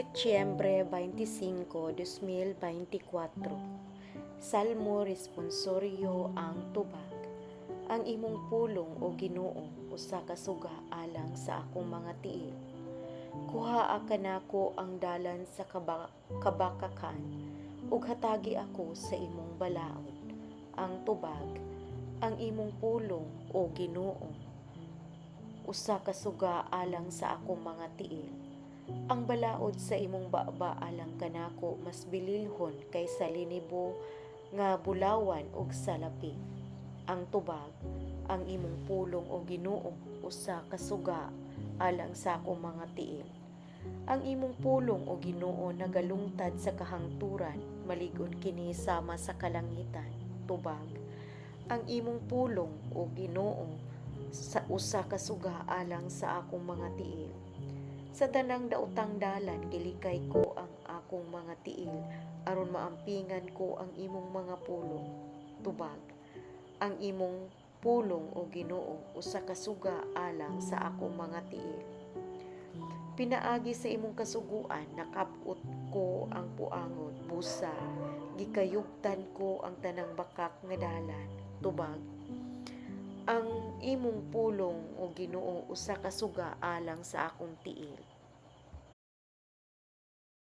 Setyembre 25, 2024. Salmo responsoryo. Ang tubag: Ang imong pulong, o Ginoo, usa ka suga alang sa akong mga tiil. Kuhaa kanako ang dalan sa kabakakan ug hatagi ako sa imong balaod. Ang tubag: Ang imong pulong, o Ginoo, usa ka suga alang sa akong mga tiil. Ang balaod sa imong baba alang kanako mas bililhon kaysa linibo nga bulawan ug salapi. Ang tubag: Ang imong pulong, o Ginoo, usa ka suga alang sa akong mga tiil. Ang imong pulong, o Ginoo, nagalungtad sa kahangturan, malig-on kini sama sa kalangitan. Tubag: Ang imong pulong, o Ginoo, sa usa ka suga alang sa akong mga tiil. Sa tanang daotang dalan gilikay ko ang akong mga tiil aron maampingan ko ang imong mga pulong. Tubag: Ang imong pulong, o Ginoo, usa ka suga alang sa akong mga tiil. Pinaagi sa imong kasuguan nakab-ot ko ang puangon, busa gikayugtan ko ang tanang bakak nga dalan. Tubag: Ang imong pulong, o Ginoo, usa ka suga alang sa akong tiil.